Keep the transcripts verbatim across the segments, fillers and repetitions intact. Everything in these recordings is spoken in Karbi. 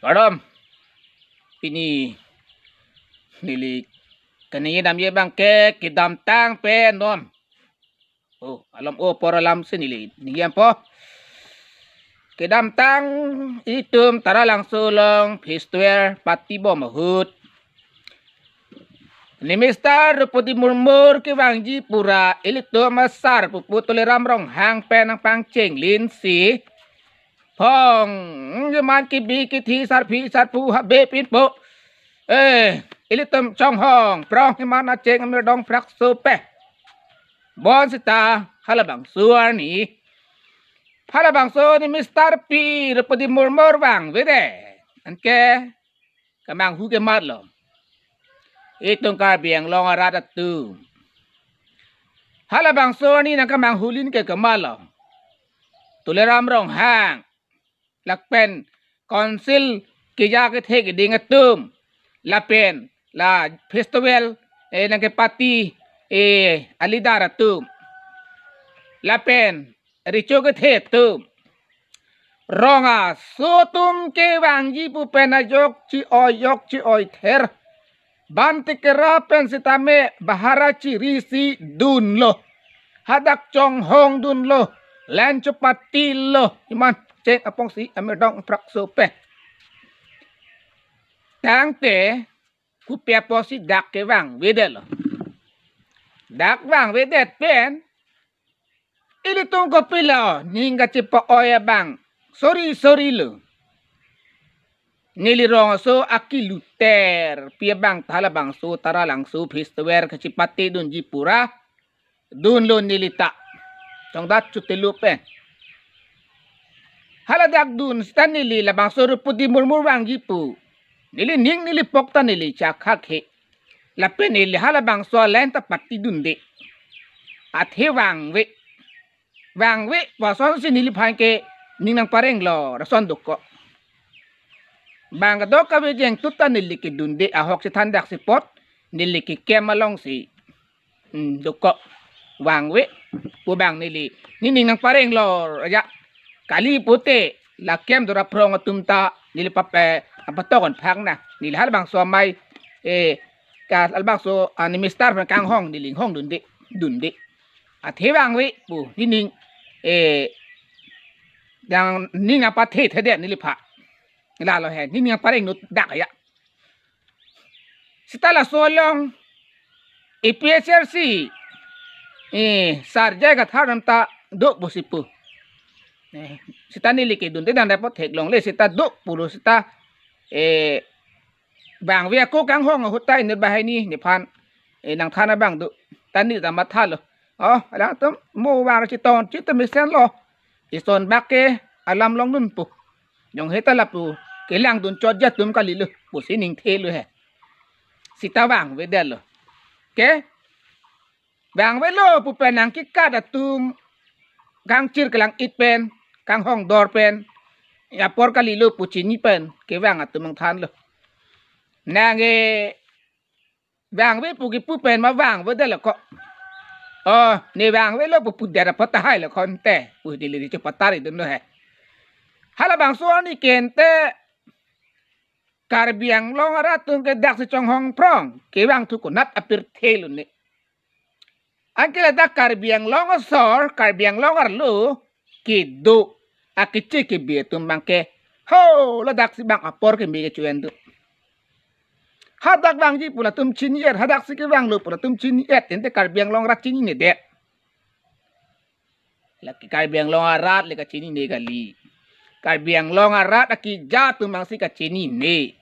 Pardom. Pini neli kaningje damji abang ke kedamtang pen non. Oh, alam o apor alam si neli ningje dampo. Kedamtang itum Taralangso along festival patibom ahut, Minister Droupadi Murmu kevangji pura ilitum asar pupu Tuliram Ronghang pen nangpangchenglinsi, phong, jeman kebi kethe sarpi sarpo habe pinpo, eh, ilitum chonghong prong jeman acheng amirdong phrakso pe. Bonsita halabangso arni, halabangso Minister pi Droupadi Murmu vangvedet, anke kemanghu kematlo. Itum Karbi Anglong arat atum, halabangso arni nangkemanghulin ke kematlo. Tuliram Ronghang lapen council keja kethe keding atum, lapen la festival, eh, nangkepati, eh, aleader atum, lapen recho kethe atum, rong aso atum kevangji pu pen ajok chi-oi, jok chi-oi ther. Bang tekera pen sitame bahara chirisi dunlo, hadak chonghong dunlo, len chopatilo, jeman cheng apong si amirdong phrakso pe. Tangte kopi apotsi dak kevangvedetlo? Dak vangvedet pen ilitum kopilo, ning kachepa-oi abang sori sori lo. Neli rong aso akiluter pi abang ta halabangso Taralangso festival kachepatedunji pura dunlo neli ta. Chongdat chutelu pen. Haladak dun sita neli labangso Droupadi Murmu vangji pu neli ning neli pok ta neli chakha he. Lapen neli halabangso alen ta patidunde. Athe vangve. Vangve pu asonsi neliphan ke ning nangparenglo, lason dokok. Bang kadokave jeng tuta neli kedunde ahok si thandaksi apot, neli kekem alongsi, hmm, dokok. Vangve pu abang neli, ne ning nangparenglo aja. Kali pute la kem dora phrong atum ta neli pape apatok on phak na. Neli halabangso amei, eh, ka halabangso, ah, Minister aphan kanghong neli inghong dunde, dunde. Athe vangve pu ne ning, eh, dang ning apathe thedet neliphan. Lalo he, ne ning nangpareng nut dak ya. Sita laso along A P H L C, eh, Sar J I Kathar atum ta do pusi pu. Eh, sita neli kedunde nang dapat theklongle sita do pulo sita, eh, vangve ako kanghong ahut ta inut banghini nephan, eh, nangthan abang do. Ta neli ta mathalo. Oh, alangtum mo vang chetong chit mesenlo. Ison bak ke alam longdunpo. Jong he ta lapu kelang dun chot ja atum kalilo pusi ning thelo he. Sita vangvedetlo. Ke? Vangvelo pu pen nangkekat atum kangchir kelang-it pen, kanghong dor pen, apor kalilo pu chini pen kevang atum nangthanlo. Nang, eh, vangve pu kipu pen ma vangvedetlo ko. Oh, ne vangvelo pu pudet apot tahai lo konte. Pu neli chepatar idunlo he. Halabangso arni kente Karbi Anglong arat atum ke daksi chonghong phrong kevang thu konat apirthe lo ne. Anke ladak Karbi Anglong asor, Karbi Anglong arlo kedo akeche kebi atum abang ke, ho, ladaksi abang apor keme ke chu-en do. Hadak vangji pu latum chini-et, hadaksi kevanglo pu latum chini-et, ente Karbi Anglong arat chininedet. Lake Karbi Anglong arat le kachinine kali. Karbi Anglong arat akeja atum abangsi kachinine.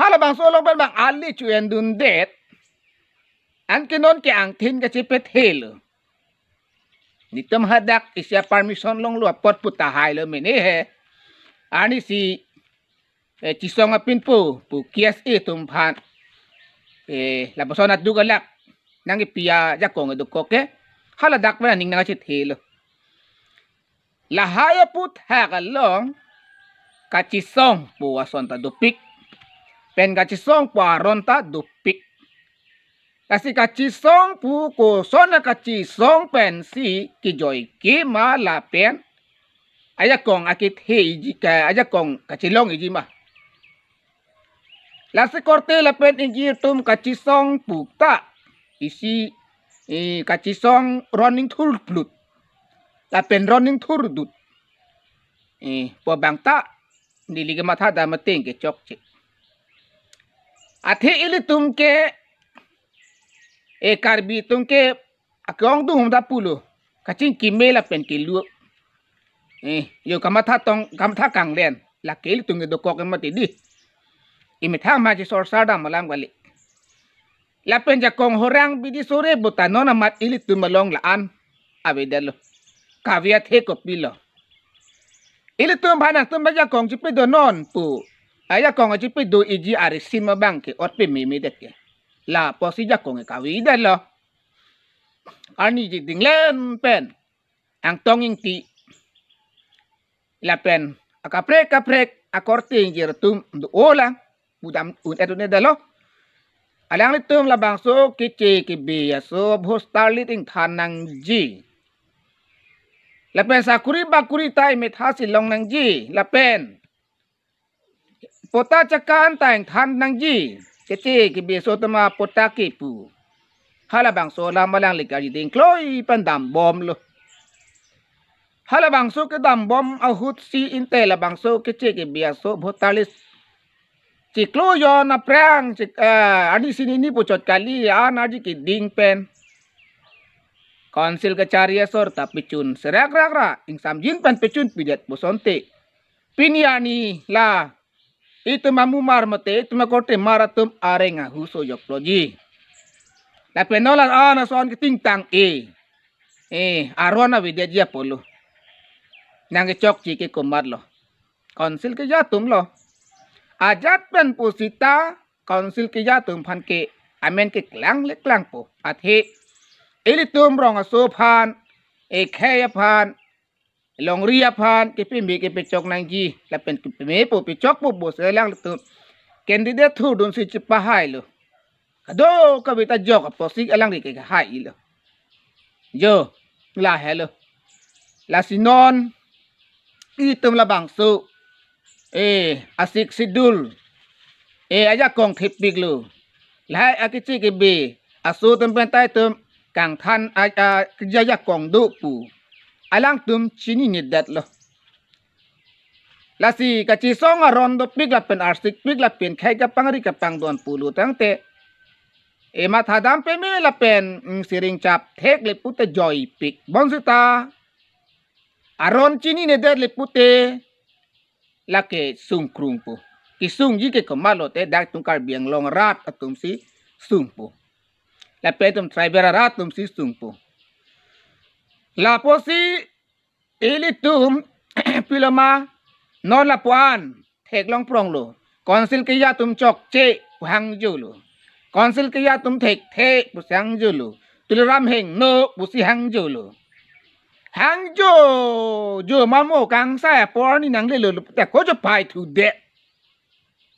Halabangso along pen abang ale chu-endundet. Anke non ke angthin kachepethelo. Netum hadak isi a-permission longlo apot pu tahai lo mene he. Arnisi, eh, chesong apinpo pu K S A atum aphan, eh, lapuson aduk alak nangkepi ajakong dokok ke. Haladak pen aning nangkachethelo. Lahai aphuthak along kachesong pu ason ta dopik, pen kachesong pu aron ta dopik. Lasi kachesong pu koson akachesong pensi kejoike ma lapen ajakong akethe iji ka, ajakong kachelong iji ma. Lasi korte lapen ingjir atum kachesong pu ta isi, eh, kachesong ron ingthur plut lapen ron ingthur dut, eh, pu abang ta neli kamathadam ateng ke chokche. Athe ilitum ke, eh, Karbi atum ke akeong dung ta pulo, kachingki me lapen kelu, eh, yo kamatha tong, kamatha kanglen, lake ilitum ke dokok mati di. Imethang ma chesorsar dam alam kali. Lapen jakong horang bidi sore pu ta non amat ilitum along la-an avedetlo. Kave athe kopilo? Ilitum aphan nangtum ajakong chepedo non pu, ajakong chepedo iji arisim abang ke ot pememedet ke. Lapusi jakong ke kavedetlo. Arniji dinglen pen Angtong Ingti lapen akaprek kaprek akorte ingjir atum do-olang, pudam un-et un-edetlo. Alanglitum labangso keche kebe aso bhostarlit ingthan nangji. Lapen sakuri bakuri ta imethasi long nangji. Lapen pota chakan ta ingthan nangji. Keche kebe aso tema pota kepu. Halabangso alam alangli karjuding kloi pen dambomlo. Halabangso kedambom ahutsi inte labangso keche kebe aso bhostarlit chiklo jon aphrang chik, eh, arni sini ni puchot kali an arji keding pen Council kachari asor ta pechun serak rak ra, ingsamjin pen pechun pidet pusonte. Pini arni la itum amumar mate itum akorte mar atum areng ahuso jokloji. Lapen non la-an ason keting tang-e, eh, aron avedetji apotlo. Nangkechokche ke komatlo? Council keja atumlo. Ajat pen pusita Council keja atum aphan ke amen keklang le klangpo. Athe ilitum rong aso aphan, ekhei aphan, longri aphan kepeme kepechok nangji, lapen kepemepo pechokpo pusi alanglitum candidate thurdunsi chepahailo. Kadokave ta jok apotsi alangli ke kahailo. Jo, lahelo. Lasi non itum labangso, eh, a-Sixth Schedule, eh, ajakong thepiklo. Lahai akeche kebe aso atum pen ta itum kangthan a, a, keja ajakong do pu alangtum chininedetlo. Lasi kachesong aron dopik lapen arsikpik lapen khei kapangri kapangdon pulo tangte, eh, mathadam peme lapen, mm, siring chap thek le pute joipik. Bonsita aron chininedet le pute lake sungkrungpo. Kesungji ke komatlo te dak tum Karbi Anglong arat atumsi sungpo. Lapen itum tribal arat atumsi sungpo. Lapusi ilitum piloma non lapu-an theklong pronglo. Council keja atum chokche pu hangjolo. Council keja atum thekthe pusi hangjolo. Tuliram Hengno pusi hangjolo. Hangjo, jo mamo kangsai apor ni nanglelo te ko jo pai thude.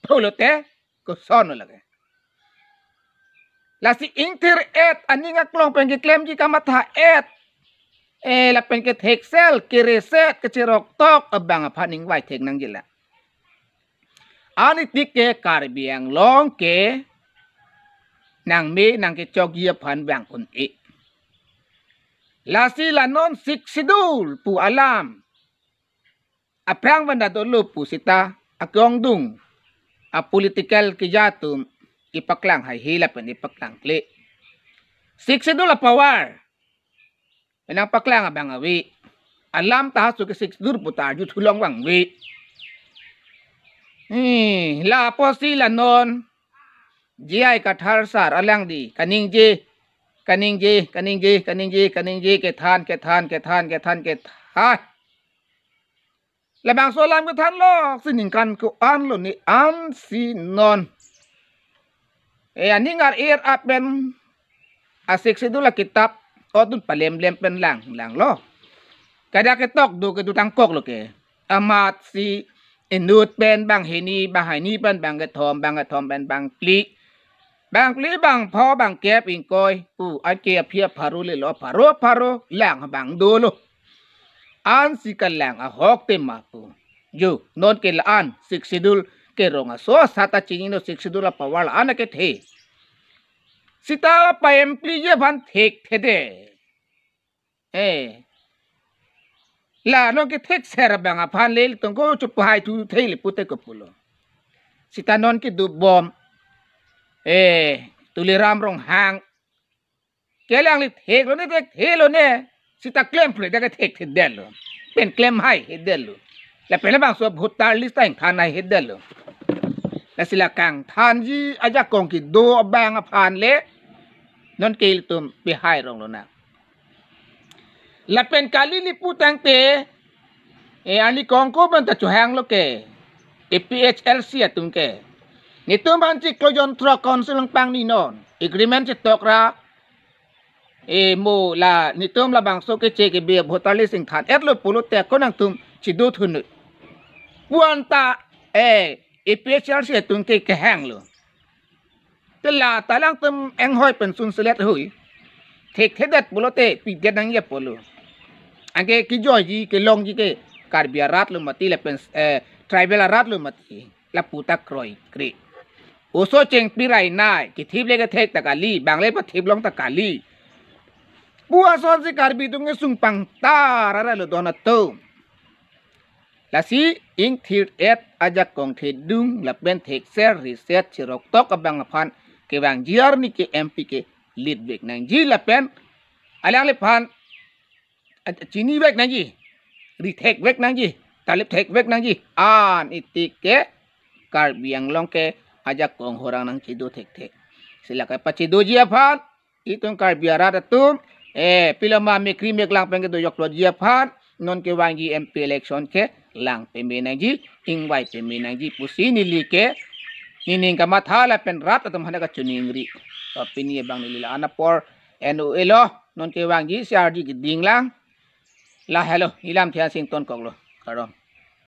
Pulote kosonlo lake. Lasi ingthir-et, aning aklong pen keklemji kamatha-et, eh, lapen ketheksel, kereset, kecheroktok abang aphan ingvai thek nangji la. Ani tik ke Karbi Anglong ke nangme nangkechokji aphan bang un-e. Lasi la non Sixth Schedule pu alam aphrang vanda dolo pusita akeong dung a-political keja atum ipaklang haihe lapen ipaklangkle. Sixth Schedule a-power penang paklang abang ave. Alam ta haso ke Sixth Schedule pu ta arju thulong abang ave. Hmm, lapusi la non J I Kathar sir alangli kaningje, kaningje, kaningje, kaningje, kaningje, kethan, kethan, kethan, kethan, kethan. Labangso alam kethanlok si ningkan ko-anlo ne ansi non. Eh, aning ar-e ar-ap pen a-Sixth Schedule akitap otdun palemlem pen lang, langlo. Kada ketok do kedo tangkoklo ke. Amatsi inut pen bang hini, bang hini pen bang kethom, bang kethom pen bang phli. Bang phli, bang pho, bang kep, ingkoi pu anke aphi apharo lelo, pharo pharo lang bang dolo. an si kalang ahok tema pu. Jo, non ke la-an Sixth Schedule ke rong aso asat ta chinilo, Sixth Schedule apower la-an akethe. Seta pa M P ji aphan thekthedet. Eh. La non kethekser abang aphan le tongko chupahai thu thei le pute ko pulo. Seta non kedobom. Eh, Tuliram Ronghang. Kelang le theklone, thekthelo ne. Seta klem phule ta kethekthedetlo. Pen klem haihedetlo. Lapen labangso voter list ta ingthan haihedetlo. Lasi la kangthanji ajakong kedo abang aphan le non ke ilitum pehai rong lonang. Lapen kali le pu tangte, eh, ani kongko banta chuhanglo ke, A P H L C atum ke. Netum aphan chiklo jonthrok council nangpangni non. Agreement chetok ra, eh, mo la netum labangso keche kebe voter list ingthan-etlo pulote ko nangtum chido thunoi pu anta, eh, A P H L C atum ke kehanglo. Te la ta alangtum enghoi pen sunselet hui. Thekthedet pulote pidet nangji apotlo. Anke kejoiji kelongji ke Karbi arat lo mati lapen, eh, tribal arat lo mati. Lapu ta kroikre. Oso chengpi rainai, kethip le kethek ta kali, bang le pathip long ta kali pu asonsi Karbi atum kesung pangtar aralo don atum. Lasi ingthir-et ajakong thedung lapen thekser riset cheroktok abang aphan kevangji arni ke M P ke lead vek nangji lapen alangliphan, eh, chinivek nangji, rithekvek nangji, talipthekvek nangji, an itik ke Karbi Anglong ke ajakong horang nangchido thekthe. Sila kapachidoji aphan, itum Karbi arat atum, eh, piloma mekri meklang pen kedojokloji aphan, non kevangji M P election ke lang peme nangji, ingvai peme nangji pusi neli ke, nening kamatha lapen rat atum aphan kachiningri. To pini abang neli la-an apor N O A lo, non kevangji C R G keding lang. Lahelo, ilam thian sing tonkoklo. Kardom.